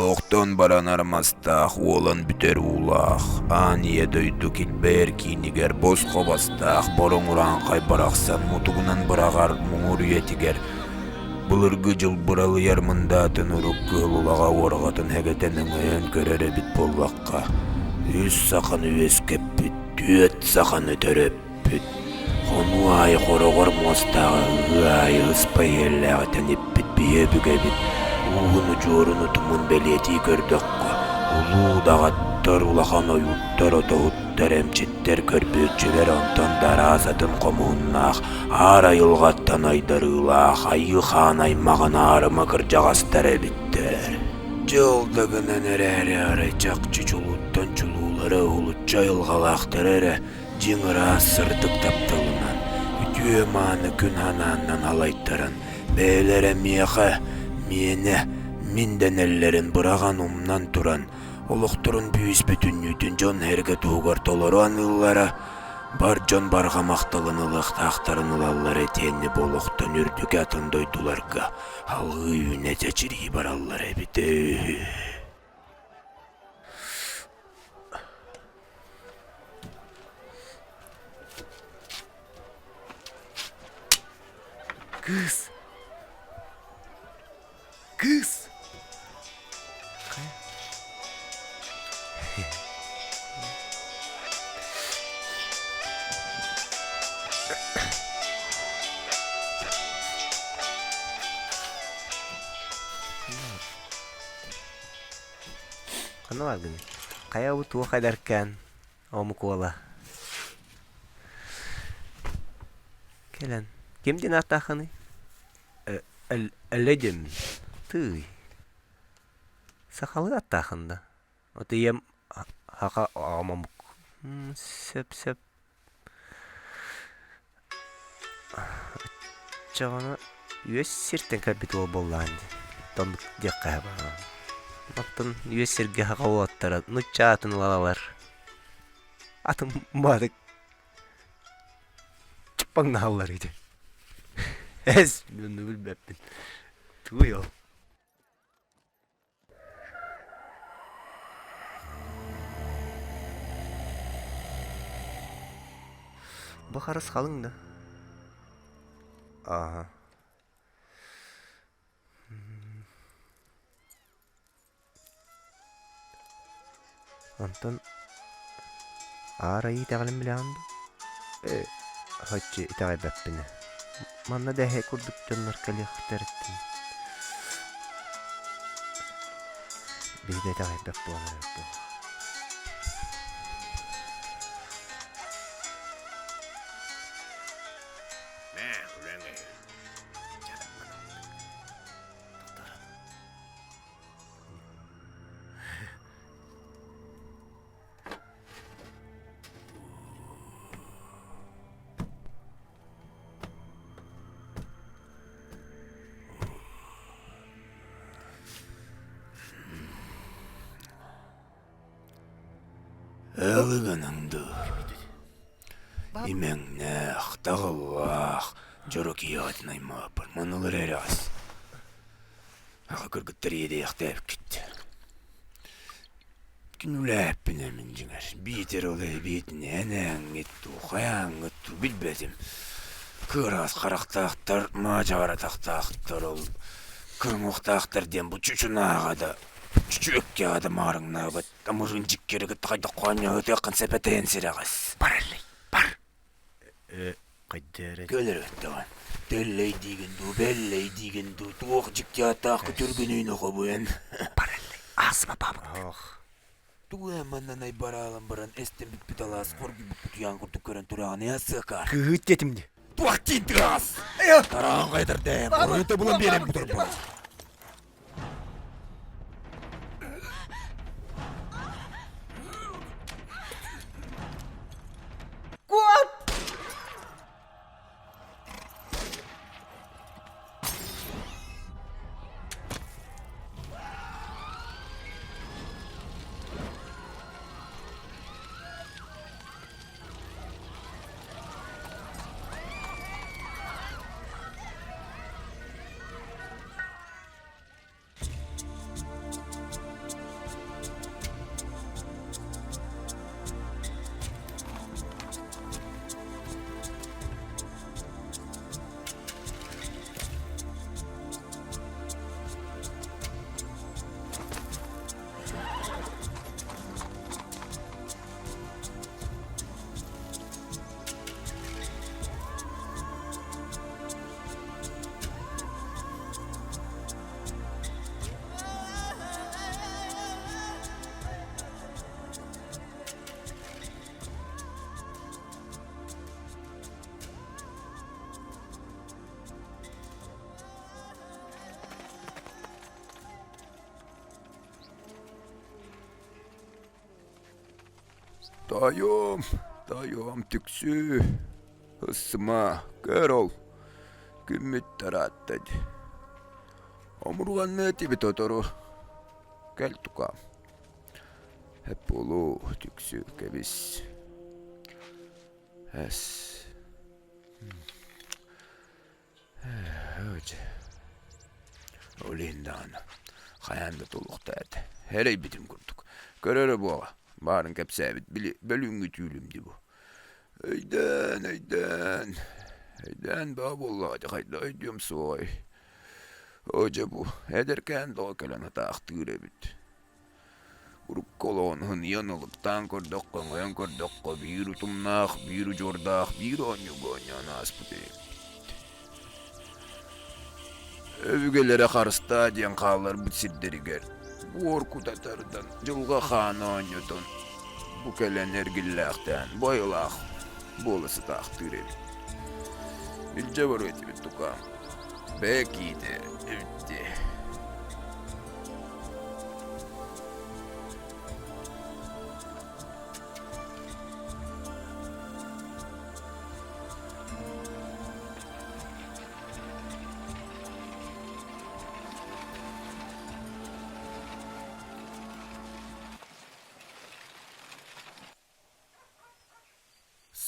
Охтон баран армастаах, уолан бүтэр уулаах, аан ийэ дойду килбэйэр киинигэр босхо бастаах бороҥ урааҥхай барахсан мутугунан быраҕар муҥур үйэтигэр былыргы дьыл быралыйар мындаатын урукку улаҕа уорҕатын һэгэтэн өҥөйөн көрөр эбит буоллахха, үс саханы үөскэппит, түөрт саханы төрөппүт, хонуу аайы хороҕор муостааҕы ыһыы аайы ыспа иһэллээҕи тэниппит биһи өбүгэбит ууһун-удьуорун утумун бэлиэтии көрдөххө, улуу удаҕаттар, улахан ойууттар, отоһуттар, эмчиттэр, көрбүөччүлэр онтон да араас атын хомуһуннаах, аар айылҕаттан айдарыылаах айыы хаан аймаҕын аарыма кырдьаҕастар эбиттэр. Дьэ ол да гынан эрээри арай чахчы чулууттан чулуулара уһулуччу айылҕалаахтара эрэ дьиҥ ыраас сырдык тапталынан, үтүө-мааны күн ханааннан алайтаран, бэйэлэрэ миэхэ, миэнэ, мин дэнэллэрин быраҕан умнан туран, олохторун бүүс-бүтүннүүтүн дьон-сэргэ туһугар толору аныыллара, бар дьон барҕа махталын ылыахтаахтарын ылаллара итиэннэ бу олохтон үрдүк атын дойдуларга алҕыы үүнэ чэчирии бараллара эбитэ үһү. Кыыс! Кыыс! Ханна бааргыный? Хайа бу туох эдэркээн омук уола? Кэлэн. Ким диэн ааттааххыный? Элэдим. Тыый. Сахалыы аттаахын да? Вот ийэм хаха аҕам омук. Сөп-сөп. Оччоҕуна үөс сиртэн кэлбит уол буоллаҕын дии. Оннук диэххэ баҕа. Оттон үөс сиргэ саха уолаттара нуучча аатын ылаллар. Атын баары чыппаҥнаһаллар ити. Эс, мин билбэппин. Тугуй ол? Бу харыс халыҥ да? Ааһа. Онтон аар айыы итэҕэлин билэҕин дуо? Ээ, соччо итэҕэйбэппин ээ. Манна да эһэ курдук дьоннор кэлиэхтэриттэн биһиги итэҕэйбэт буолан эрэбит буолуо. Ылыгыныҥ дуу, имэҥнээх, таҕыллаах, дьоро киһиэхэтин аймааппын маналар эрэҕэс Аҕа кыргыттар иэдэйэхтээбиккит. Күнүүлээппин мин дьиҥэр, биитэр ол эбиэтинээн ээҥҥит дуу, хайааҥҥыт дуу билбэтим. Кыараас харахтаахтар, маадьаҕар атахтаахтар ол кырыҥуохтаахтар диэн бу чучунааҕа да, чүчүөккэҕэ да маарыҥнаабат амырыын дьиккэри кытта хайдах хоонньоһутуоххун сэпэтэйэн сирэҕэс. Бар Эллэй, бар! Э, хайдары Көлөрөттөҕүн. Тэллэй диигин дуу, бэллэй диигин дуу, туох дьикти ааттаах күтүргүнүй нохобуйан. Бар Эллэй, аасыма баабык. Ох. Тугу эн маннанай бараалан баран эстэн бүппүт алаас хоргуйбут кутуйаан курдук көрөн тураҕын ээ сыакаар. Кыһыт диэтим дии. Туох диин тыас! Тараан хайдардээн, буруйу булан биэрэн бүтэрбэт. Куот! Тоойуом, тоойуом түксүү, ыссыма, көр ол, күммүт тараатта дии. Омурҕанныа этибит отору, кэл тукаам. Эп буолуо, түксүү, кэбис. Эс. Ол иһин даҕаны хайаан да тулуктаа этэ. Эрэйбитим курдук. Көрөрө буола, баарын кэпсээбит, били бөлүүҥҥү түүлүм дии бу. Өйдөөн, өйдөөн, өйдөөн баа буоллаҕа дьэ хайдах өйдүөм суоҕай. Оо дьэ бу эдэркээн тоҕо кэлэн атаахтыыр эбит. Урукку олоҕун һыныйан ылыктаан көрдөххө, өҥөйөн көрдөххө, биир утумнаах, биир удьуордаах, биир оонньууга оонньоон ааспыт эбит. Өбүгэлэрэ харыстаа диэн хаалларбыт сирдэригэр буор кута тардан, дьылҕа хаан оонньотон, бу кэлэн эргиллээхтээн бу айылаах буола сытаахтыыр эбит. Илдьэ барыа этибит тукаам. Бэйэ киитэ эбит дии.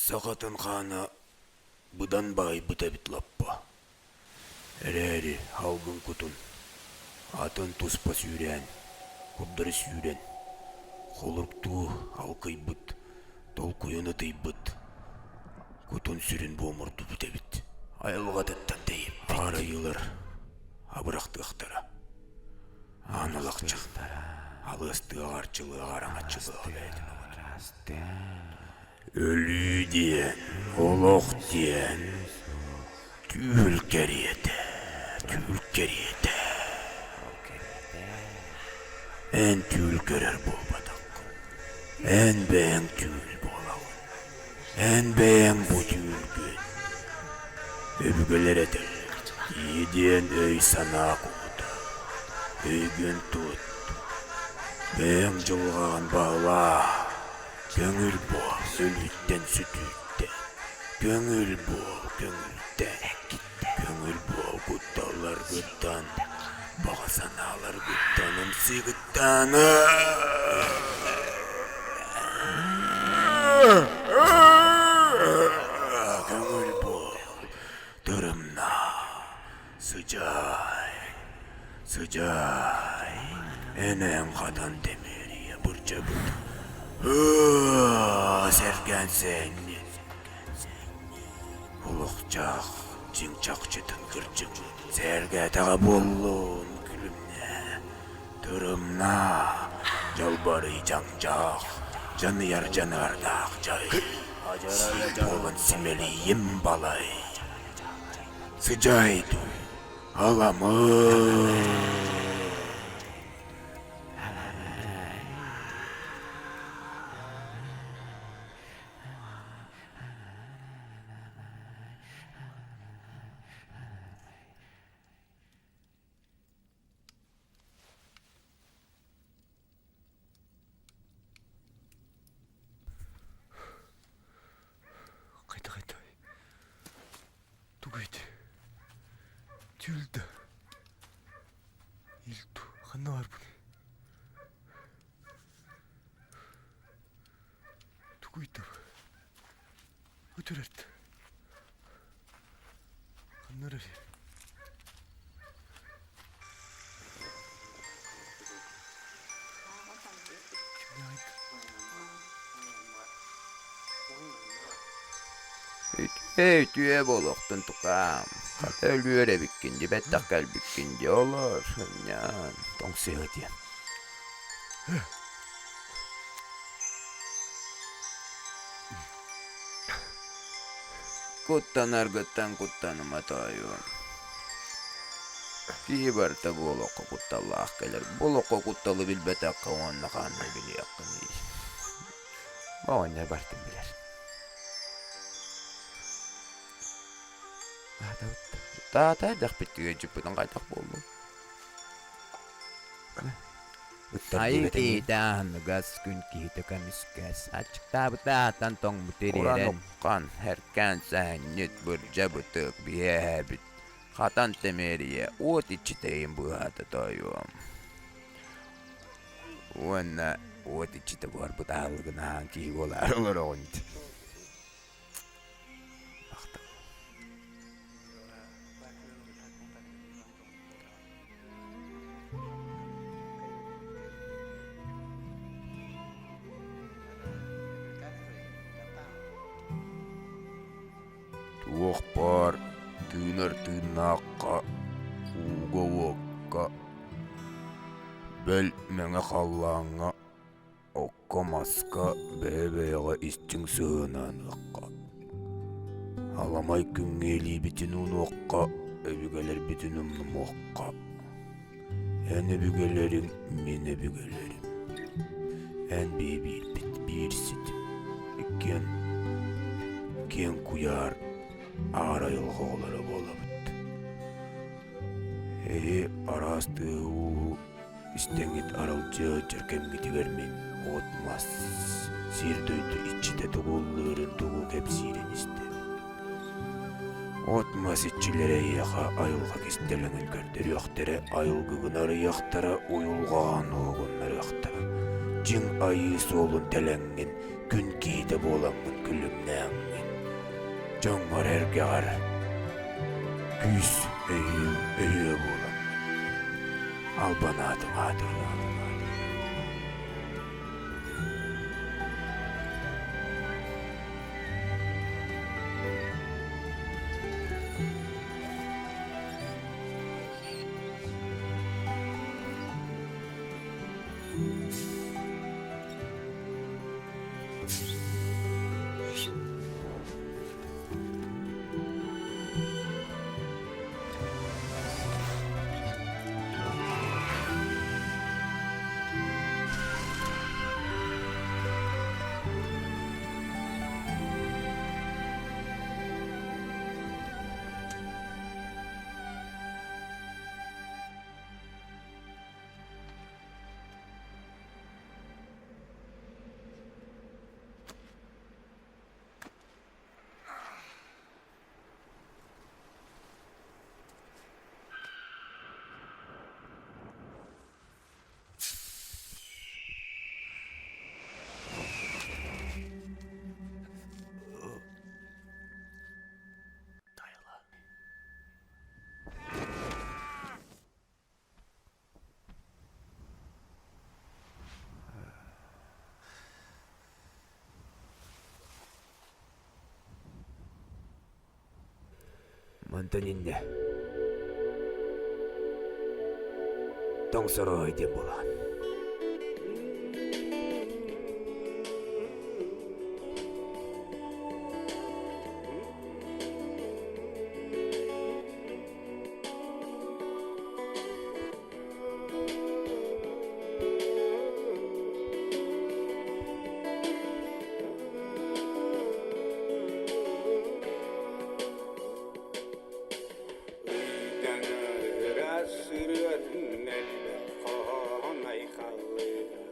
Сахатын хаана быдан баайбыт эбит лаппа. Эрээри алгын кутун, атын туспа сүүрээн, курдары сүүрэн, холоруктуу алкыйбыт, толкуйун ытыйбыт, кутун-сүрүн буомурдубут эбит. Айылҕатыттан тэйиппит. Аарайыылар абырахтыахтара. Аан алахчахтара алыастыаҕа арчылыаҕа араҥаччылыаҕа бэйэтин оҕото. Өлүү диэн, олох диэн түүл кэриэтэ, түүл кэриэтэ. Эн түүл көрөр буолбатаххын. Эн бэйэҥ түүл буолаҕын. Эн бэйэҥ бу түүлгүн. Өбүгэлэр этэллэр, киһи диэн өй-санаа кулута. Өйгүн тут. Бэйэҥ дьылҕаҕын баһылаа. Көҥүл буол өлүүттэн сүтүүттэн, көҥүл буол көҥүлтэн, көҥүл буол кутталларгыттан, баҕа санааларгыттан, ымсыыгыттан. Көҥүл буол, тырымнаа, сыдьаай, Сыдьаай, энэҥ хатан тэмиэрийэ бырдьабыт. Сэргээн сээнньин. Олохчаах дьиҥ чахчытын кырдьыгын сэргээтэҕэ буоллун күлүмнэ. Тырымнаа, дьалбарый дьаҥдьаах, дьаныйар дьаныардаах дьай. Буолан симэлийим балай. Сыдьаай дуу, Аламы. Хайда хайда Тугуй ити? Түүл да? Ил дуу, ханна баарбыный? Тугуй да бу? Өтөрөрт. Ханна эрэр? Үтүө, үтүө буолуохтун тукаам. Хата өлүөр эбиккин дии, бэттэх кэлбиккин дии, олор, сынньаан, тоҥсуйа диэн. Куттанаргыттан куттаныма тоойуом. Киһи барыта бу олоххо кутталлаах кэлэр. Бу олоххо кутталы билбэтэххэ уонна ханна билиэххиний? Оҕонньор барытын билэр. Аатабыт. Таата эрдэхпит түгэн дьыппытын хайдах буоллуҥ? Ыттар Айыы диэбэтиҥ киһитэ аһыныгас, күн киһитэ көмүскэс, аччыктаабыта аһатан тоҥмуту Уран ириэрэн, уххан, эркээн сэһэнньит, бырдьа бытык, биһиэһэбит, хатан тэмиэрийэ, уот иччитэйин быыһаата тоойуом. Уонна уот иччитэ буһарбыт аһылыгын аһаан киһи буолаары олороҕун дии. Махтал. Туох баар тыынар тыыннаахха, ууга-уокка, бэл мэҥэ халлааҥҥа, окко-маска бэйэ-бэйэҕэ истиҥ сыһыананыахха, аламай күҥҥэ илиибитин уунуохха, өбүгэлэрбитин умнумуохха. Эн өбүгэлэриҥ, мин өбүгэлэрим. Эн биһи биирбит биир ситим. Иккиэн киэҥ куйаар аар айылҕа оҕолоро буолабыт. Эһи араас тыаһы-ууһу истэҥҥит аралдьыйа сылдьар кэмҥитигэр мин от-мас, сир-дойду иччитэ тугу ыллыырын, тугу кэпсиирин истэбин. От-мас иччилэрэ эйиэхэ айылҕа кистэлэҥин көрдөрүөхтэрэ, айылгыгын арыйыахтара, уйулҕаҕын уһугуннарыахтара. Дьиҥ айыы суолун тэлэҥҥин, күн киһитэ буолаҥҥын күлүмнээҥҥин, дьоҥҥор эргэҕэр күүс өйүү өйүө буолаҥҥын, албан аатыҥ аатырыа. Мантан иннэ тоҥсорой диэн буолаҕын. Ыйдаҥа сырыатын элбэх хоһоон айхаллыыра.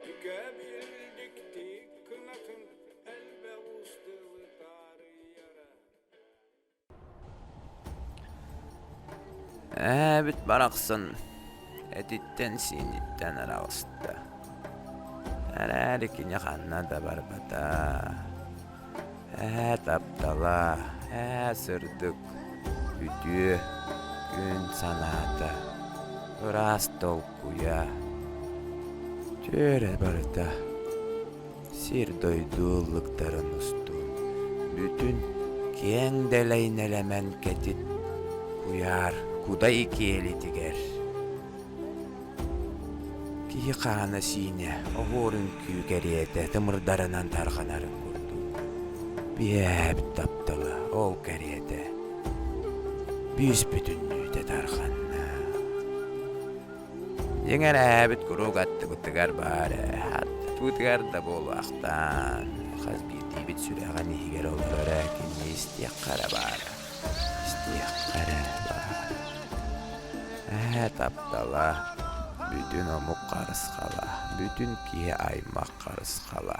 Түкэбилдиктик кынатын элбэх устулу таарыйара. Ээбит барахсан этиттэн-сииниттэн араҕыста. Эрээри кини ханна да барбата. Ээ таптала, ээ сырдык, үтүө күн санаата, ыраас толкуйа, түөрэ барыта Сир-дойду ыллыктарын устун бүтүн киэҥ дэлэй нэлэмэн кэтит куйаар кудай киэлитигэр киһи хаана-сиинэ оһуор үҥкүү кэриэтэ тымырдарынан тарҕанарын курдук биһээбит таптала ол кэриэтэ бүүс-бүтүннүүтэ тарҕанна. Дьиҥэр эһээбит куруук аттыбытыгар баар ээ, аттыбытыгар да буолуохтаан, хас биирдиибит сүрэҕин иһигэр олорор ээ, кинини истиэххэ эрэ баара, истиэххэ эрэ баара. Эһээ таптала, бүтүн омук харысхала, бүтүн киһи аймах харысхала,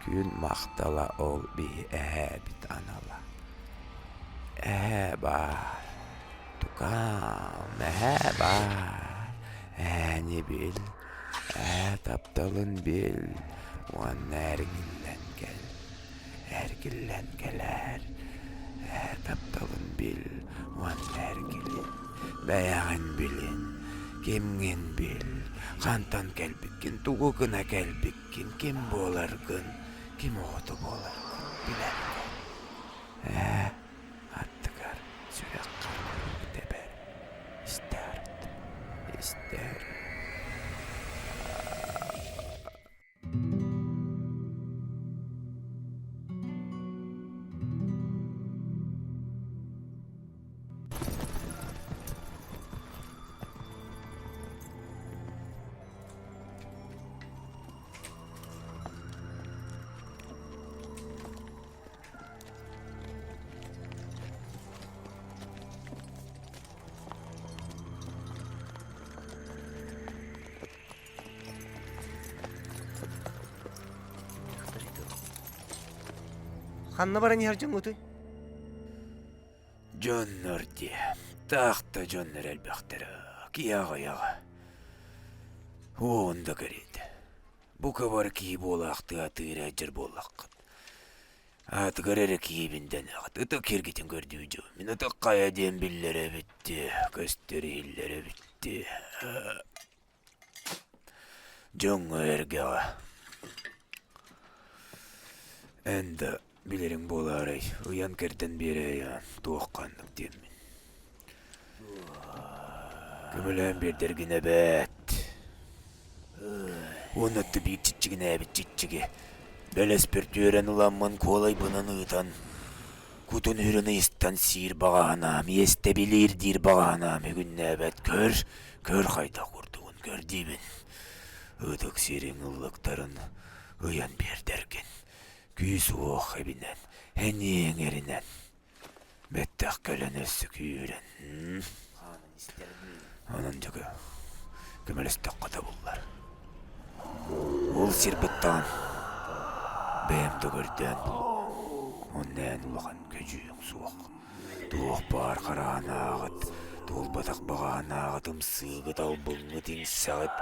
күн махтала ол биһи эһээбит анала. Эһээ баар, тукаам, эһээ баар, эһээни бил, эһээ тапталын бил уонна эргиллэн кэл, эргиллэн кэлээр, эһээ тапталын бил уонна эргилин, бэйэҕин билин, кимҥин бил, хантан кэлбиккин, тугу гына кэлбиккин, ким буоларгын, ким оҕото буоларгын билэн кэл. Ээ, аттыгар сүрэххэр куруук тэбэр, истээр, истээр. Ханна баран иһэр дьоҥҥутуй? Дьоннор дии, таах да дьоннор элбэхтэрэ, киһи аҕыйаҕа. Уон да кэриэтэ. Бука бары киһи буолаахтыы атыыра дьэр буоллаххыт. Аатыгар эрэ киһибин дэнэҕит, ытык киргитин көрдүү дьу. Мин ытык хайа диэн биллэр эбит дии, көстөр иһиллэр эбит дии. Дьоҥҥо эргэҕэ. Эн да билэриҥ буолаарай, ыйан кэрдэн биэрээйэҕин, туох ханнык диэммин. Көмөлөөн биэрдэргин эбээт. Уонна биир чиччигинээбит чиччиги бэлэспэр түөрэн ыламмын куолайбынан ыытан, кутун үрүн ыйыстан сиир баҕаһынаам, иэстэбилиир диир баҕаһынаам үгүннээбэт көр, көр хайдах курдугун көр диибин. Ытык сириҥ ыллыктарын ыйан биэрдэргин, күүс-уох эбинэн, эниэҥ эринэн Бэттэх кэлэн өссө күүһүрэн. Онон дьэ көмөлөстөххө табыллар. Ол сирбиттэн бэйэм да көрдөөн онно эн улахан көдьүүһүҥ суох. Туох баар хараанааҕыт, туолбатах баҕаанааҕыт, ымсыыгыт, албыҥҥыт, иҥсэҕит,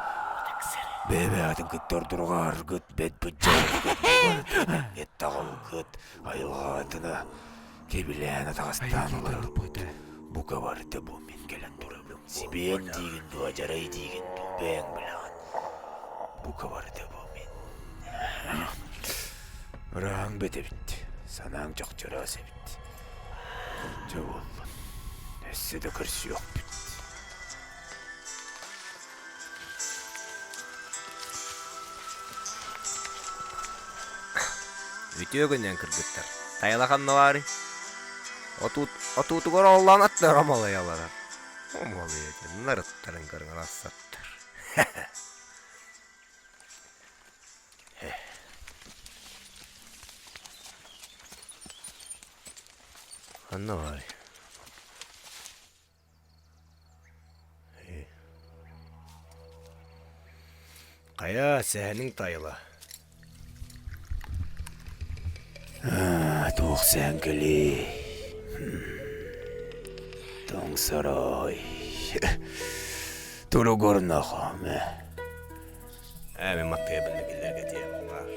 бэйэ-бэйэҕитин кытта ордурҕааргыт, бэт быдьаргыт, таҕылгыт, айылҕаҕытына кэбилээн атаҕастаан олорорбут бука барыта бу мин кэлэн турабын сибиэн диигин дуо адьарай диигин дуу бэйэҥ билэҕин бука барыта бу мин ырааҥ бэт эбит санааҥ чохчороос эбит дьэ буоллун өссө да көрсүөхпүт Үтүө күнүнэн кыргыттар. Тайла ханна баарый? Отуут, отуутугар оллоон аттар омолойолоро. Омолуйа диэн нарыттарын көрүҥэр ассаттар. Ханна баарый? Хайа, сэһэниҥ тайыла? Туох сэһэн кэлиэй? Тоҥ сорой. Туругурнахом. Ээ, мин маттыйабын да киллэргэ тиийэн баар.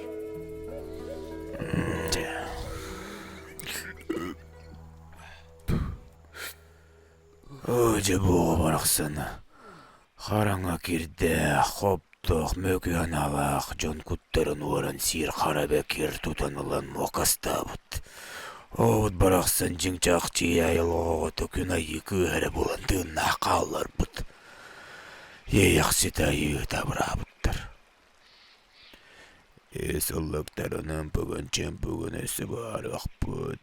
Оо, дьэ буоҕа барахсан, хараҥа кирдээх, хоптоох, мөкү аналаах дьон куттарын уоран сиир хара бэкир тутан ылан муокастаабыт. Ообут барахсан дьиҥ-чахчы айылҕа оҕото күн айыы кыыһа эрэ буолан тыыннаах хаалларбыт. Иэйэхсит айыыта абыраабыттар. Ис ыллыктарынан бүгүн-чымпыгын өссө баарыахпыт.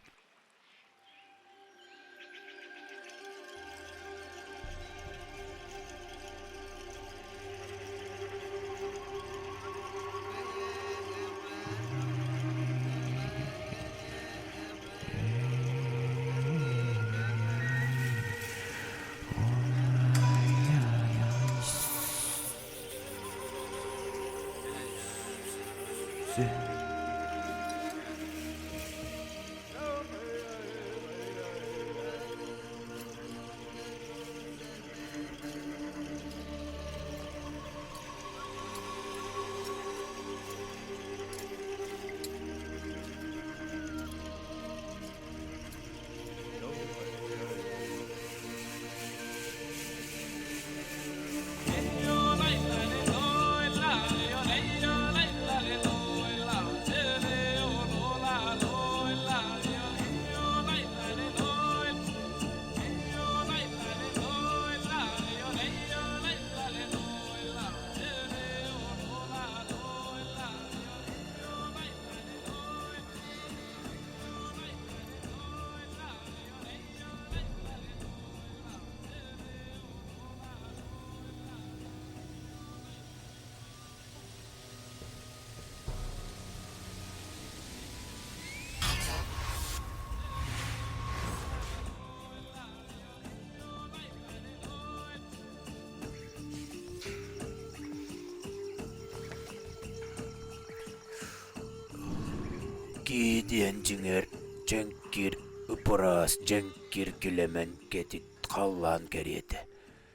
Киһи диэн дьиҥэр дьэҥкир ып-ыраас дьэҥкир килэмэн кэтит халлаан кэриэтэ.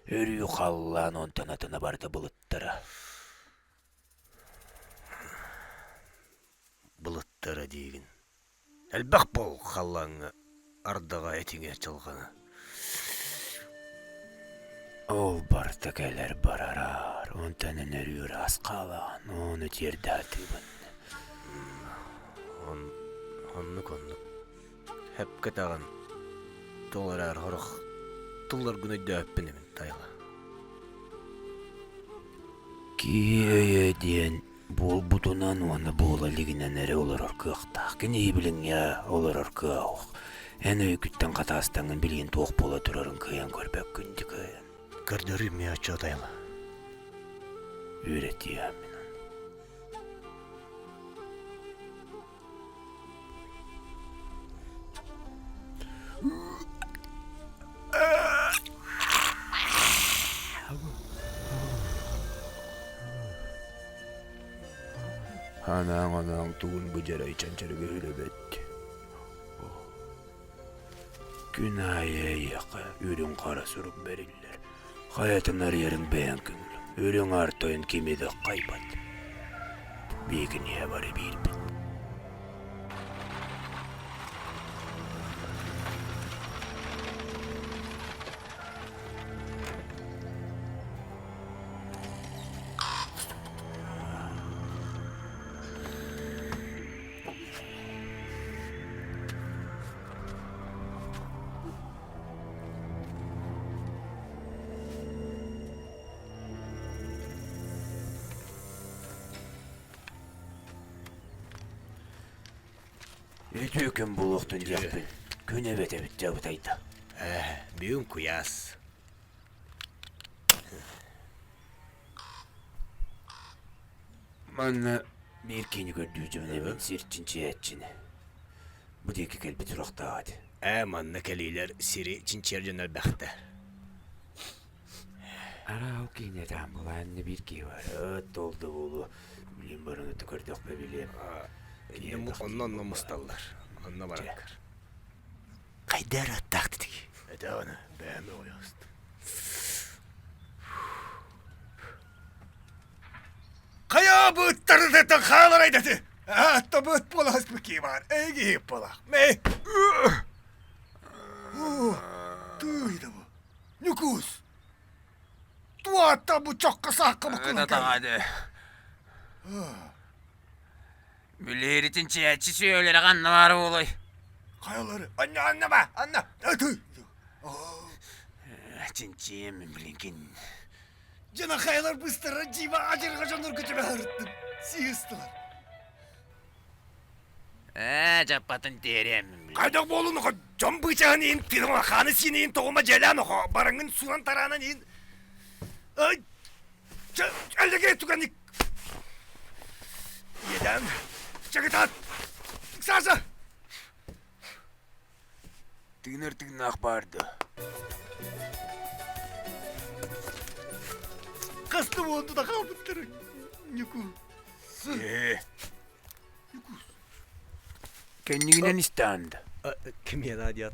Өрүү халлаан онтон атына барыта былыттара. Былыттара диигин. Элбэх буол халлааҥҥа ардаҕа этиҥэ чалҕана. Ол барыта кэлэр барараар, онтон эн өрүү ыраас хаалаҕын, ону тиэрдэ сатыыбын. Оннук оннук. Сөпкө этэҕин, тоҕо эрээр сорох тылларгын өйдөөбөппүн эбит Тайла. Киһи өйө диэн буолбутунан уонна буола илигинэн эрэ олорор кыахтаах. Кини билиҥҥэ олорор кыаҕа суох. Эн өйгүттэн хатаастаҥҥын билигин туох буола турарын кыайан көрбөккүн дии кыайан. Көрдөрүү эмиэ оччо Тайла. Үөрэтиэм мин ону. Анаан-анаан тугун быдьарай чанчарыгы үлэбэт. Күн аайы эйиэхэ үрүҥ хара сурук бэриллэр. Хайатын арыйарыҥ бэйэҥ көҥүл. Үрүҥ аар тойон кими да хайбат. Биһигини бары биирбит. Үтүө күн буолуохтун диэхпин, күн эбэтэбит дьэ бытайда. Ээ, бүгүн куйаас. Манна биир киһини көрдүү дьүмнэбин сир чинчийээччини. Бу диэки кэлбит сурахтаах этэ. Ээ, манна кэлиилэр сири чинчийэр дьон элбэхтэр. Араа ол киһини этаан булаанна биир киһи бар. Ыт толду буолуо. Билим баран ыты көрдөхпө билиэм. Онно онно мусталлар. Онно баранкар. Хайда аттаах титик. Этэҕинэ бэйэм оҕуйаст. Хайа быттары хаалар айдаты. Атта быт буолас быки бар. Эги буолах. Мэ. Тыйда бу. Ньукуус. Туата бу чокка саакка буккунан Татаҕады. Билэритин чээччи сүөлэрэ ханна баар буолуой? Хайалары? Анна, анна ба, анна. Тый. Чинчиэм блинкин. Дьона хайалар быстара дьиба адьырҕа дьоннорго түбэһэртим. Сиыстылар. Ээ, дьаппатын тиэриэм. Хайдах буолун охо дьон быычаһын иин тыыма хааны сиин иин тоҕума дьэлээн охо бараҥын суунан тараанан иин ай әллеге туганик Иэдээн чагытаат Саша Тыынар тыыннаах баар да. Хаста буолду да хаалбыттары Ньуку. Ээ. Кэннигинэн истэҕин да? Кимиэнэ диэт.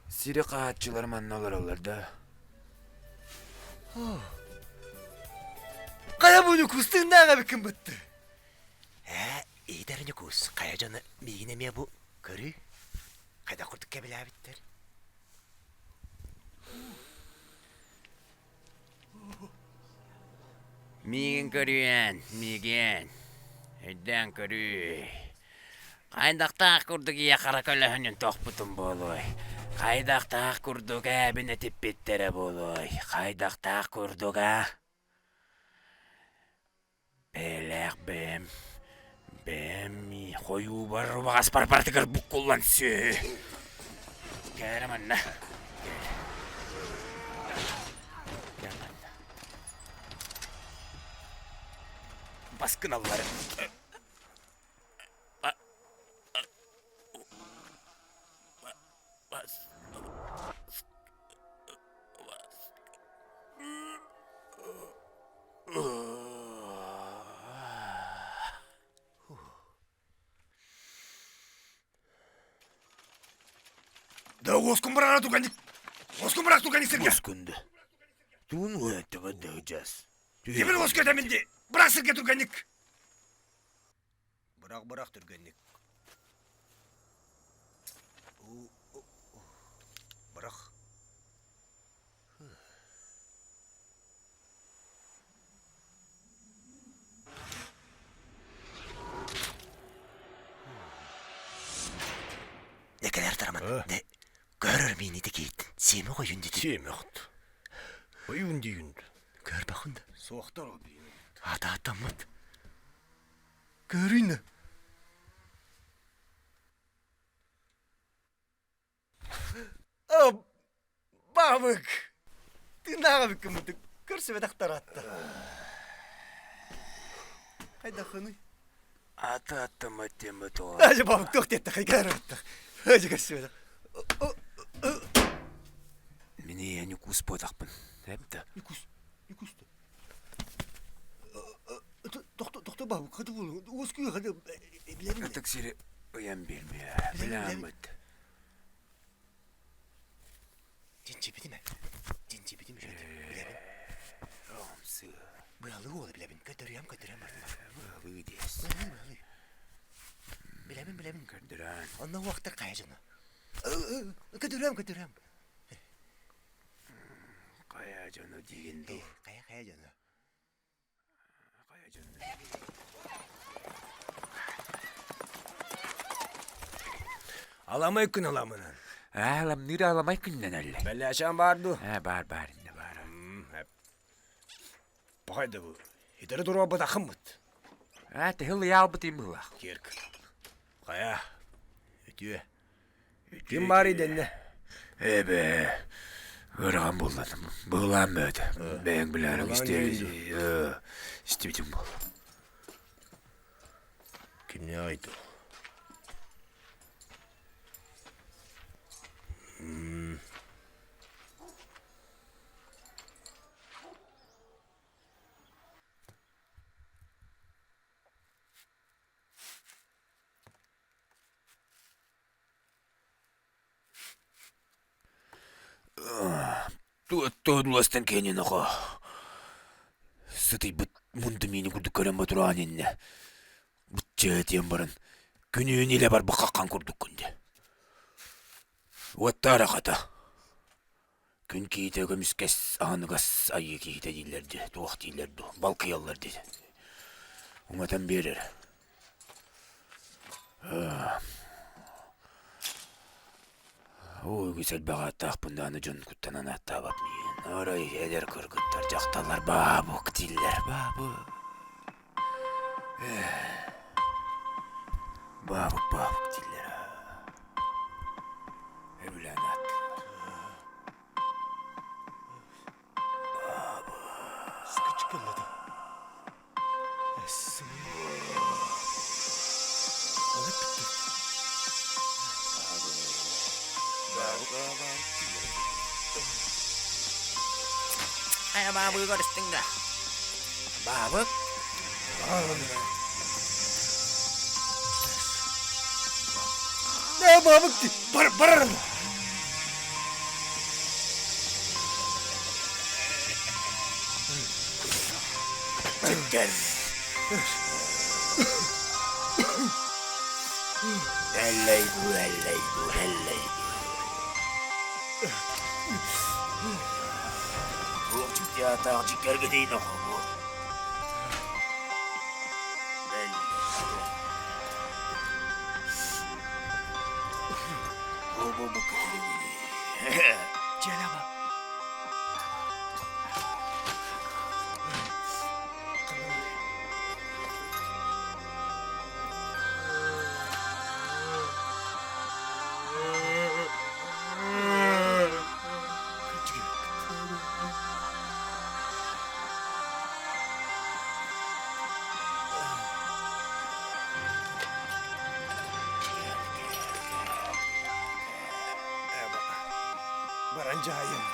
Сири хааччылар манна олороллор да? Хайа бу Ньукуус тыыннаах эбиккин бытты. Ээ, иитэр Ньукуус, хайа дьоно миигин эмиэ бу көрүү. Хайдах курдук кэбилээбиттэр. Миигин көрүөн, миигин. Өйдөөн көрүүй. Хайдахтаах курдук ийэ хара көлөһүнүн тохпутум буолуой? Хайдахтаах курдук ээбин этиппиттэрэ буолуой? Хайдахтаах курдук а? Бэйэлээх бэйэм, бэйэм хойуубар убаҕаспар барытыгар буккуллан сүөһү. Кээр манна. Кээр. Кээр манна. Баскыналлар. Бас. Да уоскун быраҕа туганик. Уоскун бырах туганик сиргэ. Уоскунду. Туун уоттыга дыгдьас. Тимир уоску этэминди. Бырах сиргэ турганик. Бырах бырах түргэнник. Бырах. Некелер тараман. Не көрөр мини тикит. Сиэме қойын дити. Сиэме хот. Ойун дейін. Көр бахында. Суохтар ол Ата атаммат. Көрүнө. Бабык! Тыынааҕа бүккүммүтүк көрсүбэтэхтэр атта. Хайдахыный? Ата аттамат тема тоҕо. Даже бабык туох диэтте хайгаараттах. Даже көрсүбэтэх. Мин ийэ Ньукуус буотахпын. Эптэ. Ньукуус, Ньукуус Тохто, тохто бабык, хаты булу. Уоскуй хаты билэрим. Ытык сири ыйан биэрмиэ. Билээммит. Чинчибитим ээ. Чинчибитим үчүгэй. Билэбин. Оомсыы. Быалыы уолу билэбин. Көтөрүөм, көтөрүөм бардым. Быалыы диэс. Быалыы, быалыы. Билэбин, билэбин. Көрдөрөн. Онно уохтар хайа дьоно. Көтөрүөм, көтөрүөм. Хайа дьоно диигин дуу. Хайа, хайа дьоно. Хайа дьоно. Аламай күн аламынан. Аа, аламныыр аламай күннэн әлле. Бэлээшэн баар дуу? Аа, баар баар инне баар. Пахайда бу. Итэри туруорбатаххыммыт. Аа, тыһыл ыйаалбыт им быһылаах. Кирк. Хайа. Үтүө. Ким баар идэннэ? Эбэ, ыарахан буоллатым. Быһылаан бөөтө. Бэйэҥ билээриҥ истибитиҥ буолла. Кимне айду? Туодластан киэнин оҕо сытыйбыт мунду миини курдук көрөн ботураан иннэ бучча этиэн баран күнүүн илэ барбыт хаххан курдуккун дии уоттаара хата күн киһитэ көмүскэс аһыныгас айыы киһитэ дииллэр дии туох дииллэр дуу балкыйаллар дии уматан биэрэр Оо, үгүс элбэх ааттаахпын даҕаны дьон куттанан ааттаабат миигин. Арай эдэр кыргыттар, дьахталлар баабык дииллэр, баабык. Баабык, баабык дииллэр. Өбүлээн ааттыыллар. Скачкалады. Хайа баабыгы көрүстүҥ да? Баабык? бабык бар барарым. Чиккер. Эллэй бу, эллэй бу, эллэй бу. Туох дьиктиатаах дьиккэргиний нохобу. Дьиэлэҕэ. Баран дьаһайым.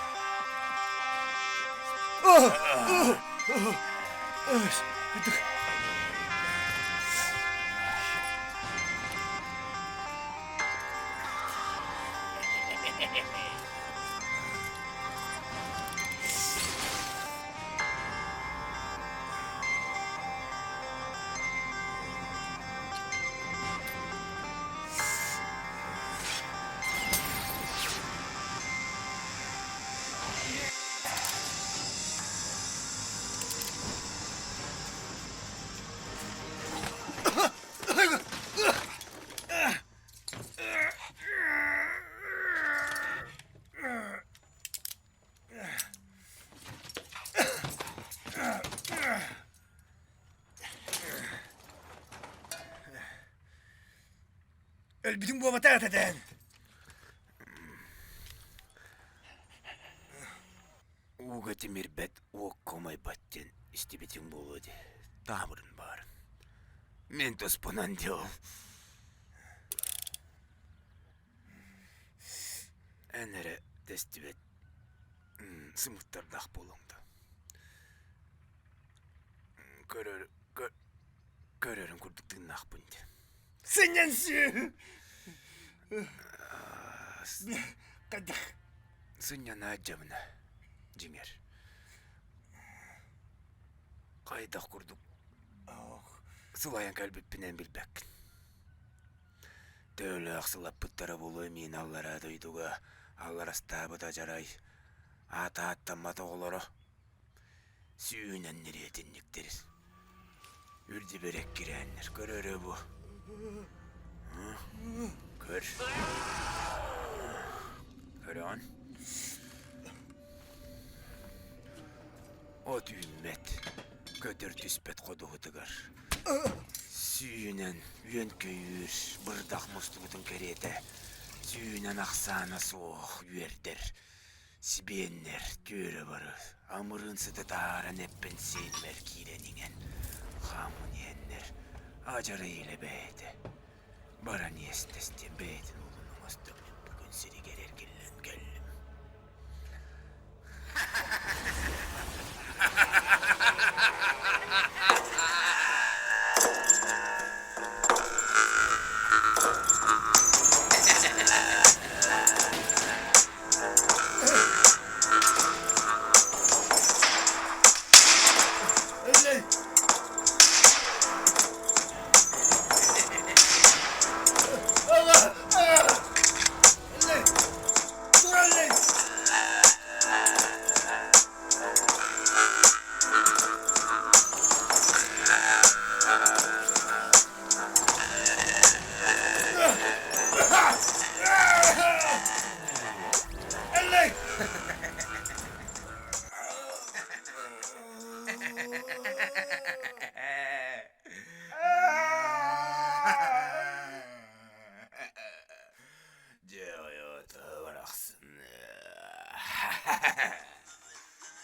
Өлбүтүҥ буолбатах этэ Ууга тимирбэт, уокка умайбат диэн истибитиҥ буолуо дии, таабырын баарын. Мин туспунан диэҕим. Эн эрэ тэстибэт сымыттардаах буолуоҥ да. Көрөр, көрөрүн курдук тыыннаахпын диэн. Сынньан сүө! Хайдах? Сынньана дьабына, дьиҥэр. Хайдах курдук сылайан кэлбиппинэн билбэккин. Төһөлөөх сылаппыттара буолуой миин аллараа дойдуга алларастаабыт адьарай, аата ааттаммат оҕолоро. Сүүнэн нириэтинниктэр. Үрдүбэр эккирээннэр көрөрө бу. Көр. Көрөҕүн? От үүммэт, көтөр түспэт ходуһутугар. Сүүнэн үөн-көйүүр бырдах мустубутун кэриэтэ сүүнэн ахсаана суох үөрдэр Сибиэннэр түөрэ бары амырыын сыты таһааран эппин-сииммэр киирэн иҥэн хааммын иһэннэр адьарай илэ бэйэтэ баран иэстэстим бэйэтин уолун оҥостоммун бүгүн сиригэр эргиллэн кэллим. Дьэ, барахсан.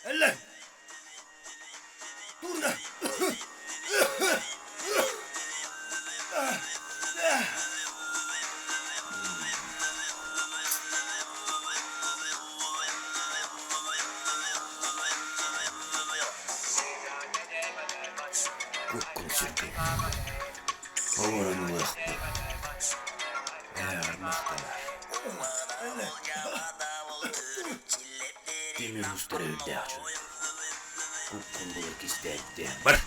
Эллэ! Турна! Куккун сүргүн. Олорон ылыахпын. Ээ, армахтан. Тимир уустара үрдээх дьон. Куккун былыр кистээбитэ. Бар!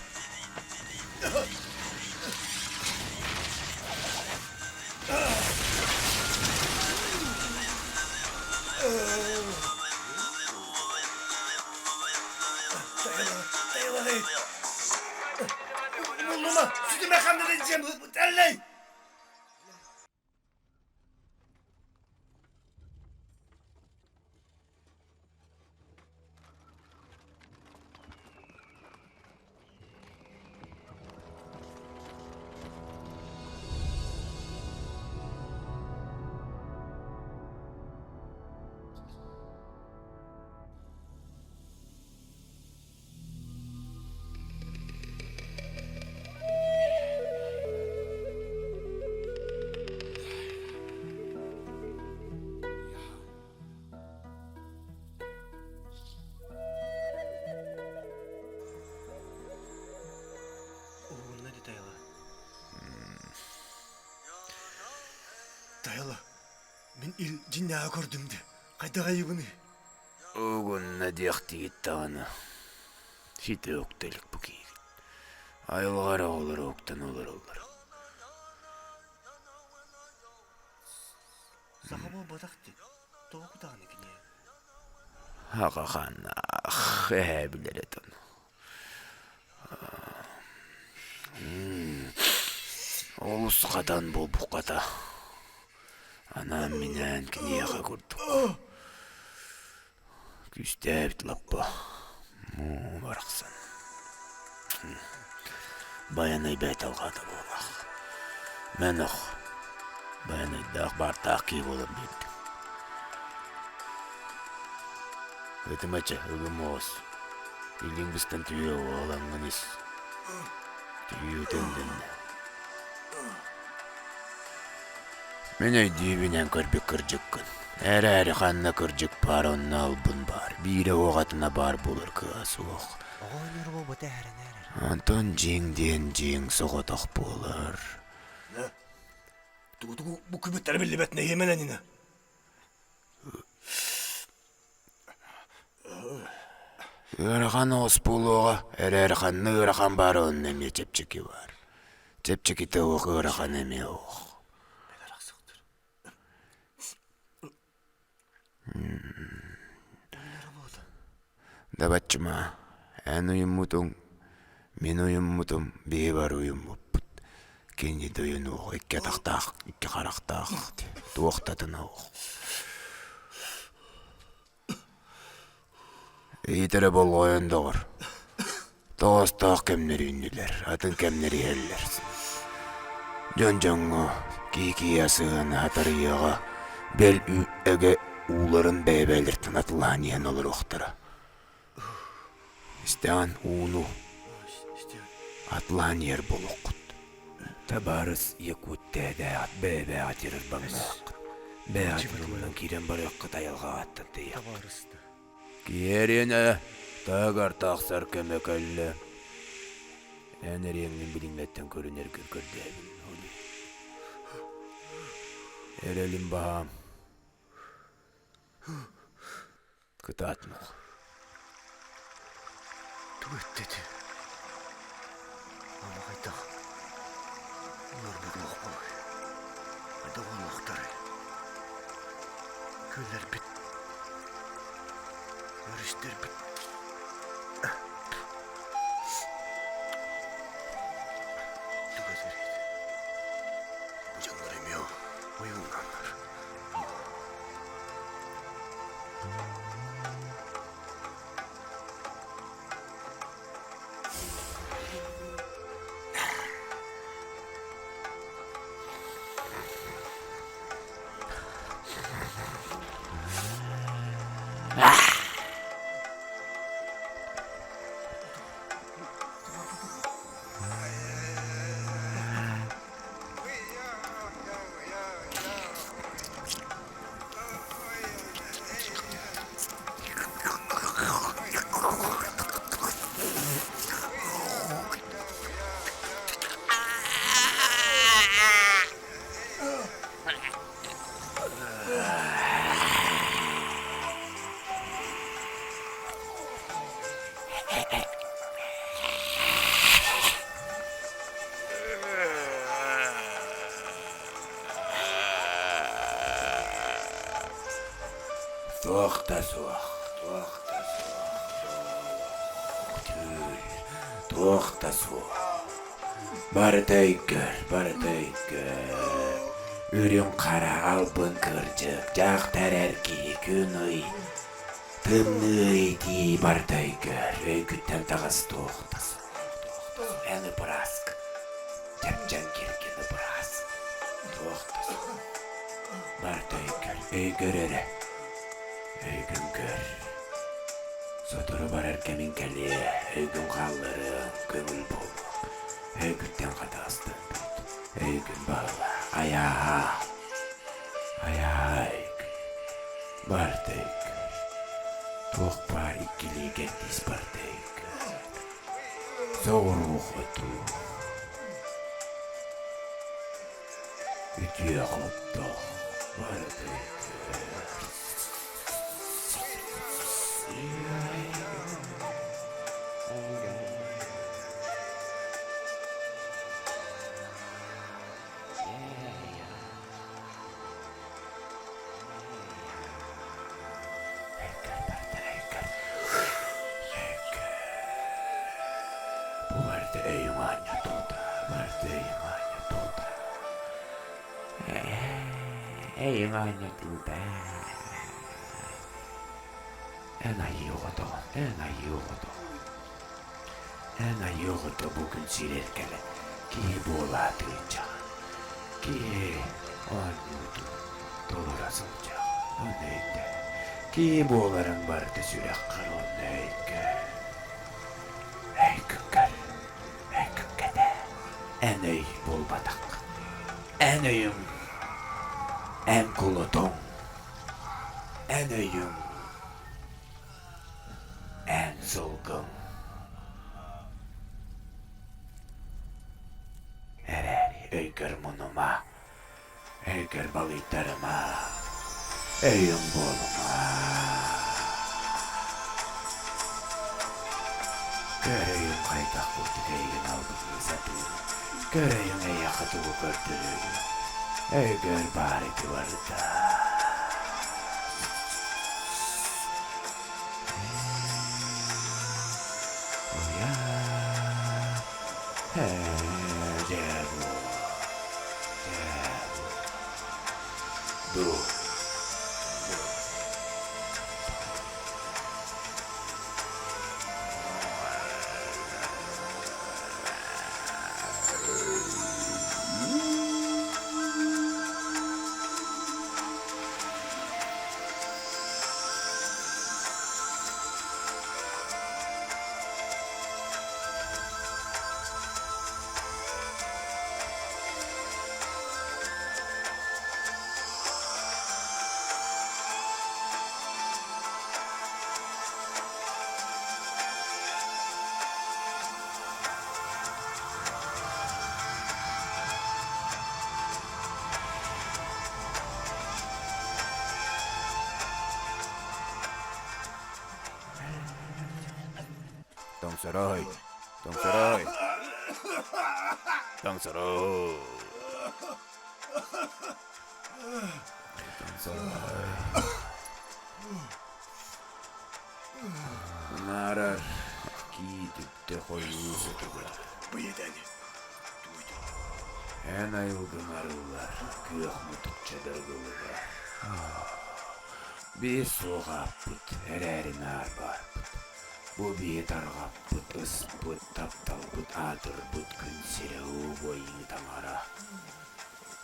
Умуллума, сүтүмэ ханна да дьиэм, тэллэй! Уһунна ди Тайла. Тайла, мин ил дьиннээҕи көрдүм ди. Хайдах айыбыный? Угунна диэхтиигит даҕаны, ситэ укта илик бу киһигит. Айылҕа эрэ оҕолоро уктан олороллор. Саха буолбатах дии. Тоҕо кутаҕын кини? Аҕа-хааннаах эһээ билэр этэ ону. Олус хатан буолбукката. Анаан-минээн киниэхэ курдук күүстээбит лаппа муу барахсан. Байанай бэйэтэ алҕаата буоллах. Мэн ох байанайдаах баартаах киһи буолан биэрдим. Ытымача ыгым оҕус. Илиҥ быстан түһүө уолаҥҥын ис. Түһүү төннүннэ. Мин өйдүүбүн эн көрбүт кырдьыккын. Эрээри ханна кырдьык баар онно албын баар. Биирэ уох атына баар буолар кыаҕа суох. Оҕо оонньуур буолбата эһэрэн эрэр. Онтон дьиҥ диэн дьиҥ соҕотох буолар. Тугу-тугу бу күбүттэрэ биллибэт нэһиэмэлэнинэ. Ыарахан оҕус буолуоҕа, эрээри ханна ыарахан баара онно эмиэ чэпчэки баар. Чэпчэкитэ уох ыарахан эмиэ уох. Дабаччыма, эн уйуммутуҥ, мин уйуммутум, биһи бары уйуммуппут. Кини дойунуох икки атахтаах, икки харахтаах, туох да атына уох. Иитэрэ болҕойон доҕор, тоҕоостоох кэмнэр үүннүлэр, атын кэмнэр иһэллэр. Дьон дьоҥҥо кии-кии сыһыана хатарыйыаҕа, бэл эгэ ууларын бэйэ-бэйэлэриттэн атыллаан иһэн олоруохтара. Истэҕин ууну атылаан иһэр буолуоххут. Табаарыс якут тээдээҕит бэйэ-бэйэҕит ырбаҥнааххыт. Бэйэҕит ылынан киирэн барыаххыт айылҕаҕыттан тэйиэххит. Киэриэнэ таһыгар тахсар кэмэ кэллэ. Эн эриэҥҥин билиҥҥэттэн көрүнэргин көрдөөбүн, Оли. Эрэлим баһаам. Кытаатмах. Тугу эттэ Ама хайдах ыарбыт буолуой? Хайдах уолуохтарай? Күөллэрбит, өрүстэрбит Тугу этэрий? Бу дьоннор эмиэ ойууннааннар. Туох да суох, туох да суох, суох, түүл, туох да суох. Барыта өйгөр, барыта өйгөр. Үрүҥ хара албын кырдьык, дьахтар эр киһи күн ый, тымныы итии барыта өйгөр, өйгүттэн таҕыс туох да суох, туох да суох. Эн ыбырааскы, дьэпдьэҥкиргин ыбыраас, туох да суох. Барыта өйгөр, өйгөр эрэ, өйгүн көр. Сотору барар кэмиҥ кэлиэ, өйгүн хаалларыаҥ, көҥүл буолуоҥ. Өйгүттэн хатаастан бүт, өйгүн баһыла, айааһа, айааһа өйгүн, барыта өйгөр. Туох баар иккилии кэрдиис барыта өйгөр. Соҕуруу хоту. Үтүө хобдох барыта өйгөр. Бу барыта өйүҥ оонньотуута, барыта өйүҥ оонньотуута. Өйүҥ оонньотуута. Эн айыы оҕотоҕун, эн айыы оҕотоҕун. Эн айыы оҕото бу күн сирэр кэлэн киһи буолаатыычаҕын. Киһи оонньуутун толоро сылдьаҕын. Ону өйдөө. Киһи буоларыҥ барыта сүрэххэр уонна өйгөр. Өйгүн көр, өйгүн кэтээ. Эн өй буолбатаххын. Эн өйүҥ, эн кулутуҥ. Эн өйүҥ, эн сылгыҥ. Эрээри өйгөр мунума, өйгөр балыйтарыма, өйүҥ буолума. Көр өйүҥ хайдах курдук эйигин албынныы сатыырын, көр өйүҥ эйиэхэ тугу көрдөрөрүн, өйгөр баар ити барыта. Ду. Тоҥсорой, тоҥсорой, тоҥсорой. Тоҥсорой. Унаарар кии түптэ хойуу сытыгар. Эн айылгыҥ арыллар, күөх мутукча дыргылыгар. Биир суох ааппыт, эрээри наар баарбыт. Бу биһи тарҕаппыт, ыспыт, тапталбыт, аатырбыт күн сирэ уу буойыы таҥара.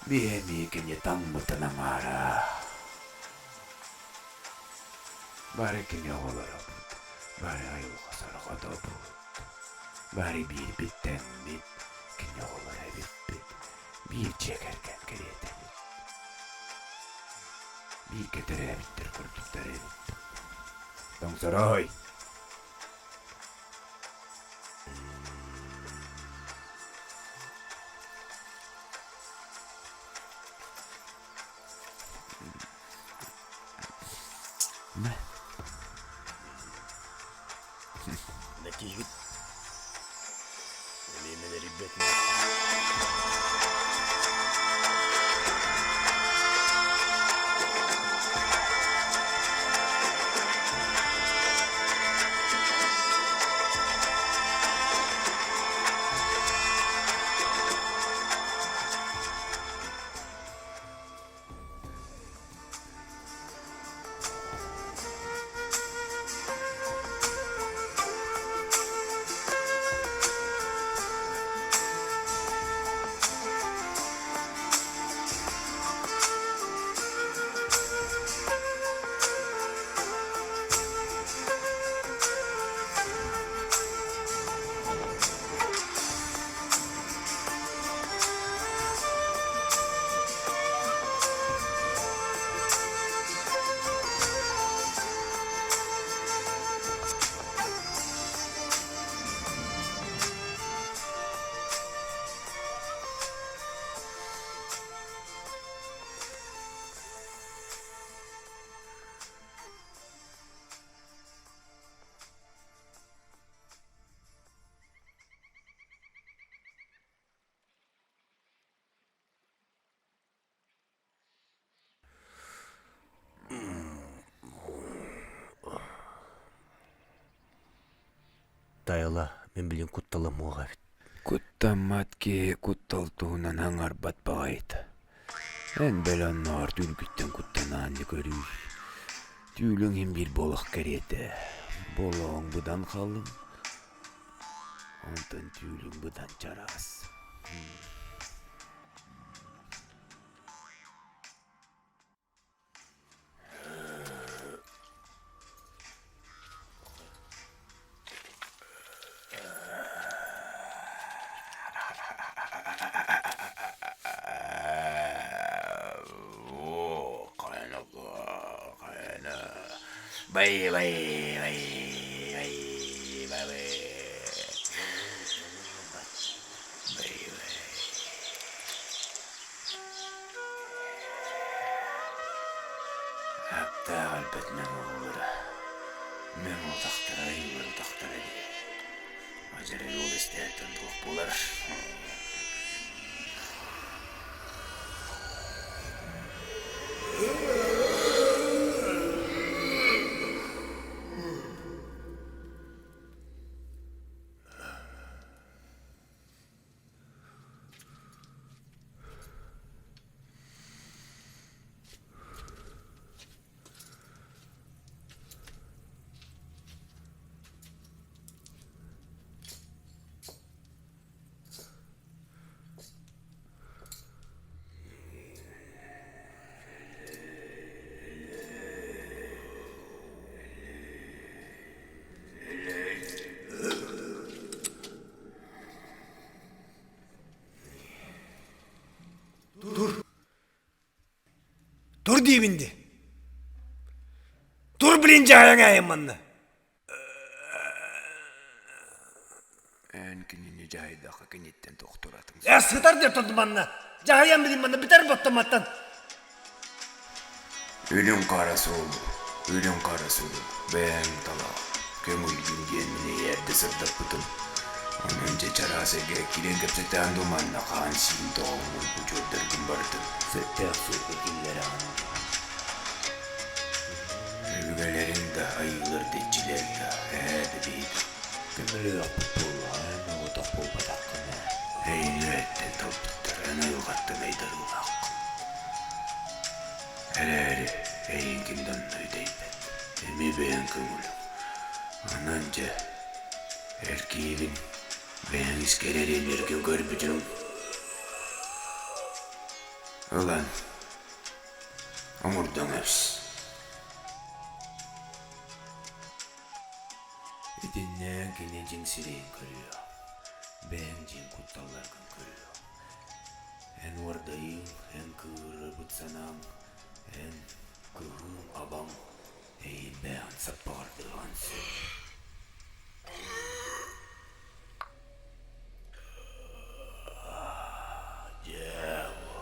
Биһи эмиэ кини таҥмытын аҥаара. Бары кини оҕолоробут, бары айылҕа сорҕотобут. Бары биирбит тэҥмит, кини оҕолоро эбиппит, биир дьиэ кэргэн кэриэтэбит. Бииргэ төрөөбүттэр курдуктар эбиппит. Тоҥсорой! Киһигит эмиэ мэнэрийбэт Айла мин билин кутталым уоҕа эбит. Куттаммат киһи куттал туһунан аҥарбат баҕайыта. Эн бэл оннооҕор түүнкүттэн куттанаан дьэ көрүүй. Түүлүҥ иһин биир буолуох кэриэтэ. Болооҥ быдан халыҥ, онтон түүлүҥ быдан чараас. Бай бай бай бай бай бай бай. Аптаах өлбөтүнэн оҕолоро, мэҥ утахтара ыйыллар утахтара дии. Мадьарай уол истээттэн туох буолар? Тур. Тур диибин дии. Тур блин дьаһайаҥ аайым манна. Эн кинини дьаһайдахха киниттэн тохтуратыҥ. Э сытар деп турду манна. Дьаһайан билин манна бүтэр боттоматтан. Үрүҥ хара суол, үрүҥ хара суол, бэйэҥ талаа, көҥүлгүн диэн мин эйээрдэ сырдаппытым. Онон дьэ чараас эгэ киирэн кэпсэтээн дуу манна хаан-сиин тоҕоҥҥун учуордаргын барытын сөптөөх суолга киллэрэҕин дуу. Өбүгэлэриҥ да, айыылар да, иччилэр да, эһээ да биһиги көмөлөөхпүт буоллаҕа, эн оҕотох буолбатаххын ээ. Эйигин үөһэттэн талбыттар, эн айылҕаттан айдарыылааххын. Эрээри эйигин ким да онно үтэйбэт, эмиэ бэйэҥ көҥүлүҥ. Онон дьэ, эр киһигин бэйэҥ искэр эриэннэргин көрбүтүҥ. Ылан, омурдаҥ эбис. Итиннээн кини дьиҥ сирэйин көрүө, бэйэҥ дьиҥ кутталларгын көрүө. Эн уордайыыҥ, эн кыыһырбыт санааҥ, эн кыһыыҥ-абаҥ эйиилээҕин саппаҕырдыаҕын сөп. Дьээбо.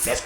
Сөп.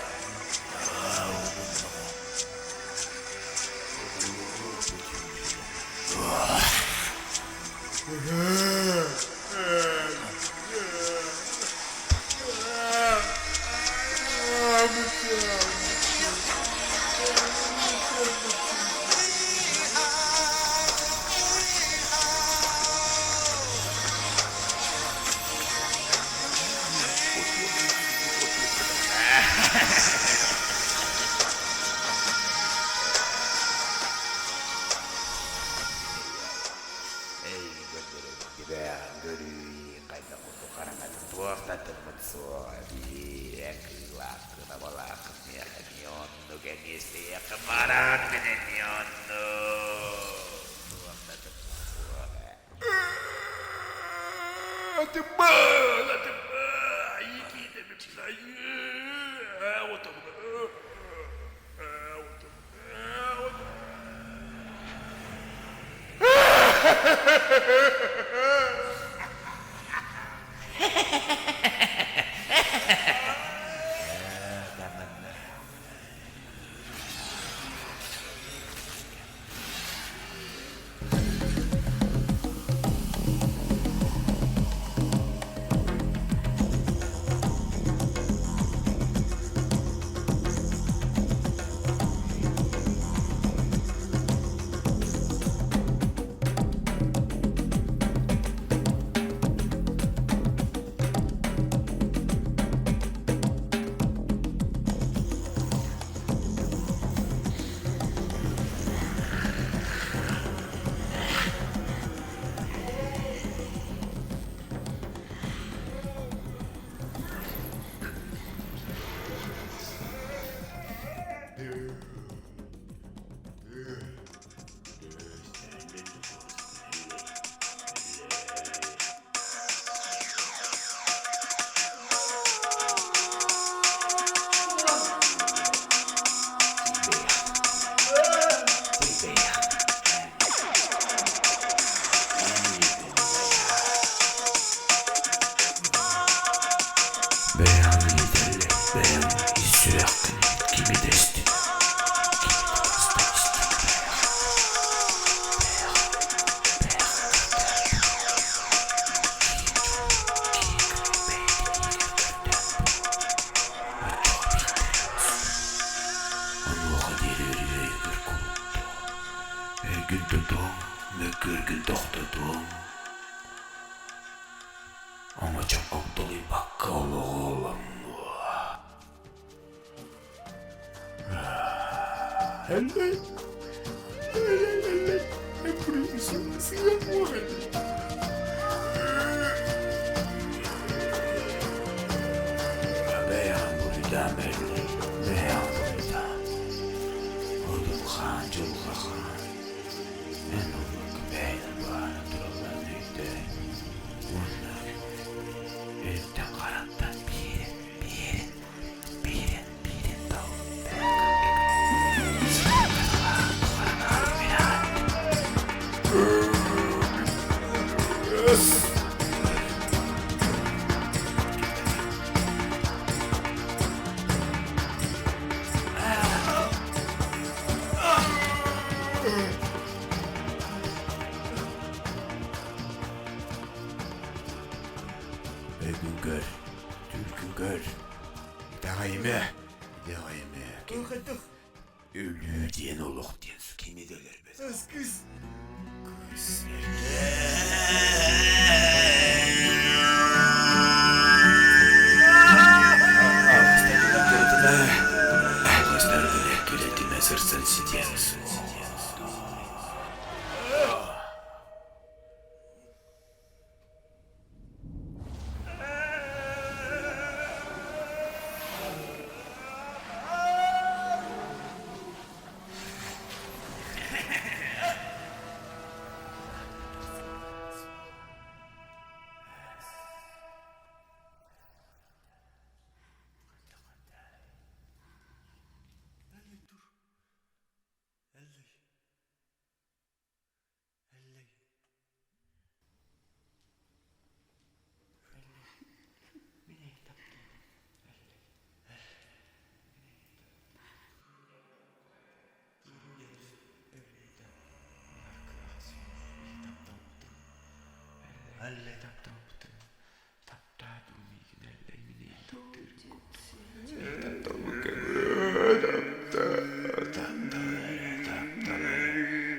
Туох да тыммыт суоҕа биир кыылааххын абалааххын миэхэ эмиэ оннук эмиэ сиэхэ баран мин эмиэ оннук туох да тыммыт суоҕа Атыммын атыммын айыы киинэбин айыы отоммун Бэйэҕин иитэллэр, бэйэҥ ис сүрэххин кими да истимэ, кими да баста истимэ бэйэҕин, бэйэҕин, бэйэҕин көрдөөн бул. Киһи дьон, киһи кыайан бэйэтин иһигэр көрдөөн бул. Оччоҕо биирдэрэ охсуо. Онуоха диэри өрүү өйүгэр кулуттуо. Өйгүн тутуоҥ, мөккүөргүн тохтотуоҥ. Оҥочо огдолуйбакка олоҕу олоннуо. Эллэй, эллэй, Бэйэҕин буруйдаан бэриллэй, бэйэҕин буруйдаан. Одун хаан, дьылҕа хаан. Эн оннукка бэйэлэр баара туралларын өйдөө уонна Үрүҥтэн харантан биирин, биирин, биирин, биирин тал Өйгүн көр, түлкүн көр, итэҕэйимэ, итэҕэйимэ. Өлүү диэн олох диэн кими да өлөрбөт. Кыс. Кыс. Кэлэтимэ сырсан ситиэн суох.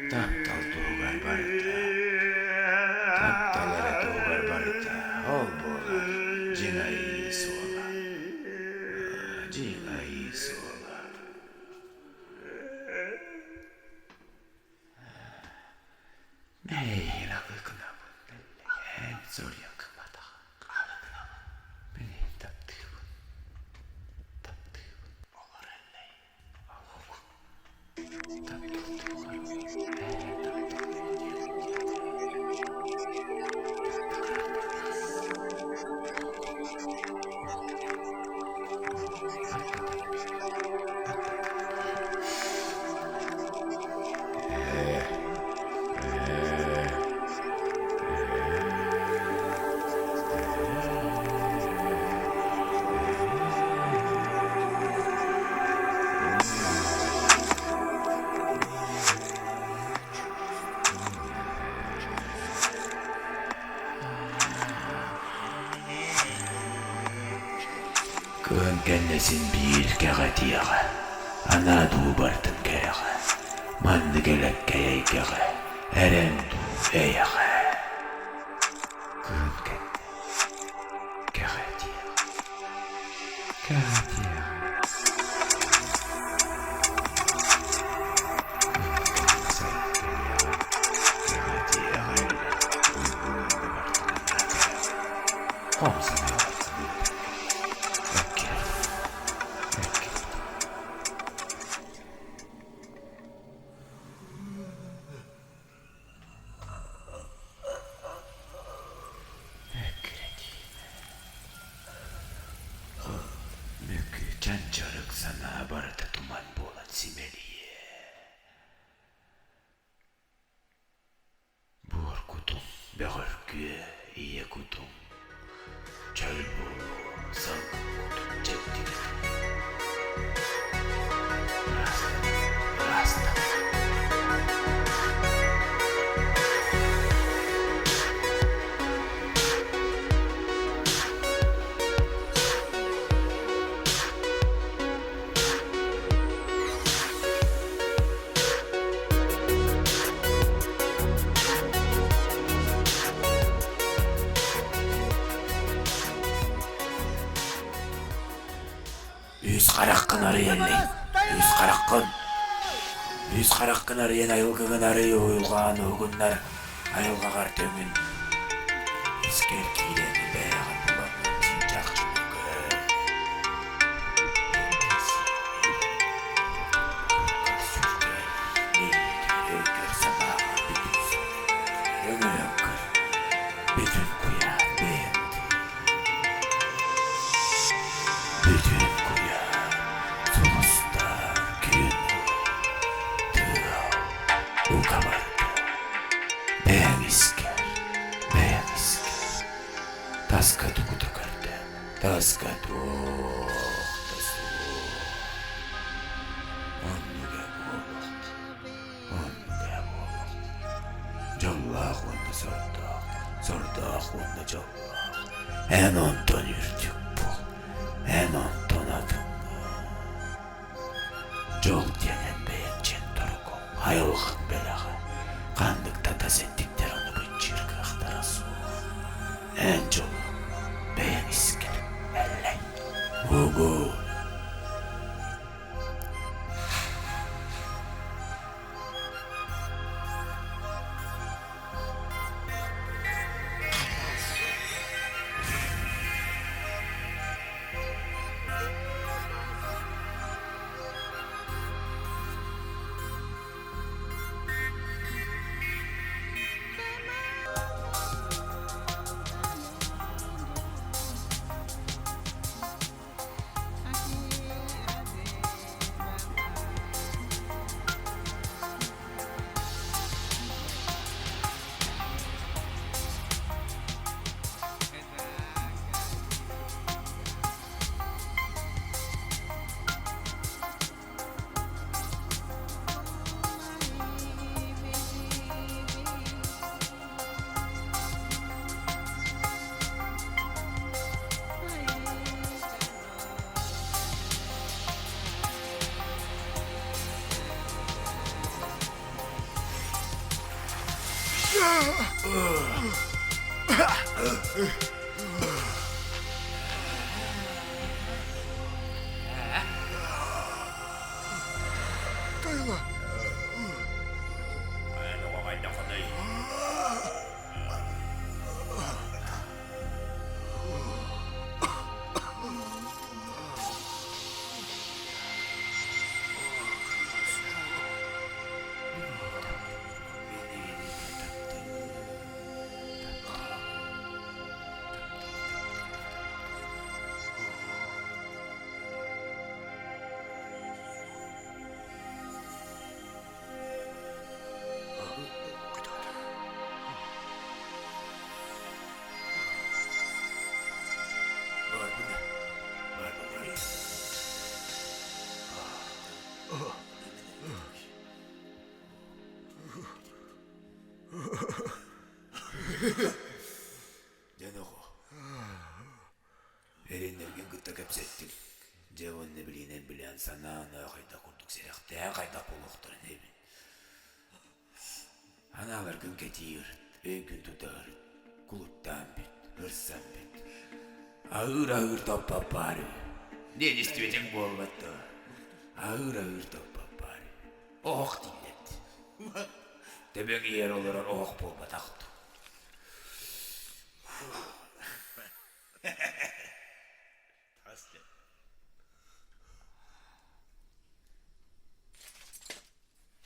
Таптал туһугар барыта, таптал эрэ туһугар барыта, ол буолар дьиҥ айыы суола, дьиҥ айыы суола. Кыһын кэннэ син биир кэҕэтиэҕэ, анаа дуу бардын кэрэҕэ, маннык элэккэй эйгэҕэ, эрэн дуу эйэҕэ. Кыһын кэннэ кэҕэтиэҕэ, кэҕэтиэҕэ. Кыһын кэннэ сайын кэлиэҕэ, кэҕэтиэҕэ эллэ, уйгуну бардын анаа кэрэҕэ. Хом санааларгын ыытарга эккирэтин, эккирэтин. Эккирэтиимэ. Мөкү чанчарык санаа барыта туман буолан симэлийиэ. Буор кутуҥ бөҕөргүө, ийэ кутуҥ чөл буолуо, салгын кутун чэбдигирдиэ. Ыраастан, ыраастан. Үс хараххын арыйан Үс хараххын Үс хараххын арыйан айылгыгын арый уйулҕаан уһугуннар айылҕаҕар төҥүн Искэр киирэн бэйэҕин булан чахчыны көр Бүтүн куйаар бэйэм Бүтүн куйаар сулустар күн тыал уга барда Бэйэҥ искэр, бэйэҥ искэр Таска тугу да көрдө, таска туох да суох. Оннук ээ буолуох, оннук ээ буолуох. Дьоллоох уонна сордоох, сордоох уонна дьоллоох. Эн онтон үрдүк буол, эн онтон атыҥҥа. Дьол диэн эн бэйэҥ дьиэҥ торугуҥ, айылҕаҥ бэлэҕэ. Ханнык да тас эттиктэр ону быччыыр кыахтара суох. Эн дьолуҥ бэйэҥ искэр эллэй. Угу. Дьэ, нохоо, эрэннэргин кытта кытта кэпсэттим. Дьэ уонна билиинэн билэн санаан хайдах курдук сэрэхтээх хайдах буолуохтарын эбит. Анааларгын кэтиир, өйгүн тутар, кулуттаан бүт, ырсан бүт. Аһыыр-аһыыр топпоппаар үһү. Диэн истибитиҥ буолбат дуо? Аһыыр-аһыыр топпоппаар үһү. Оһох дииллэр дии. Төбөҥ иһэр олорор оһох буолбатах дуу.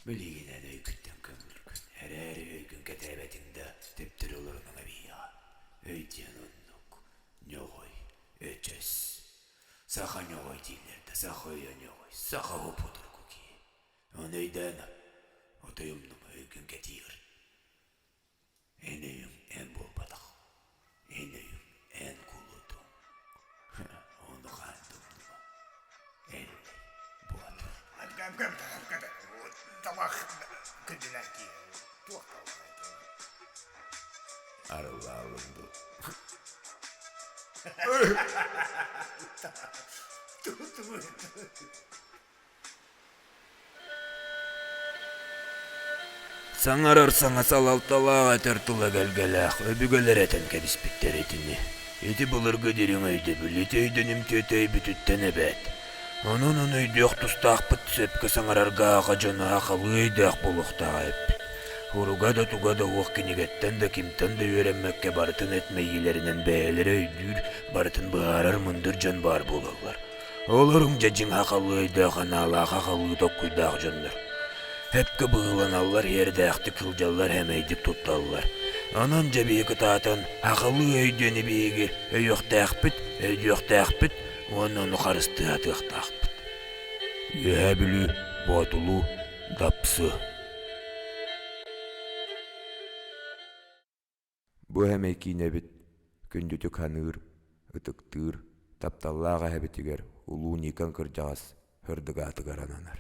Билигин эн өйгүттэн көҥүлгүн, эрээри өйгүн кэтээбэтиҥ да төптөрү олорунуҥ эбиэҕэ. Өй диэн оннук, ньоҕой, өчөс. Саха ньоҕой дииллэр да, саха өйө ньоҕой, саха уп-утурку киһи. Ону өйдөөн, отой умнума өйгүн кэтиир. Эн өйүҥ эн буолбатах, эн өйүҥ эн кулутуҥ. Ону хаан да умнума. Эллэй Боотур. Тамах күндүлэр туох Арыллаалым дуу. Саҥарар саҥа салалталаах этэр тыла эгэлгэлээх, өбүгэлэр этэн кэбиспиттэр итини. Ити былыргы дириҥ өйдөбүл, ити өйдөнүмтүөтэ өйбүтүттэн эбээт. Онон ону өйдүөх тустаахпыт сөпкө саҥарарга аҕа дьоно аҕалыы өйдөөх буолуохтааҕа эппит. Уруга да туга да уох кинигэттэн да кимтэн да үөрэммэккэ барытын эт мэйиилэринэн бэйэлэрэ өйдүүр, барытын быһаарар мындыр дьон баар буолаллар. Олоруҥ дьэ дьиҥ сахалыы өйдөөх анаалаах сахалыы толкуйдаах дьоннор. Сөпкө быһыыланаллар, иэрдээхтик сылдьаллар, сэмэйдик тутталлар. Онон дьэ биһи кытаатан сахалыы өйдүөнү биһиги өйүөхтээхпит, өйдүөхтээхпит уонна ону харыстыы сатыахтаахпыт. Үөһээ Бүлүү, Боотулуу, Дапсы. Бу эмэй киинэбит күндүтүк саныыр, ытыктыыр, тапталлаах эһэбитигэр Улуу Никон кырдьаҕас сырдык аатыгар ананар.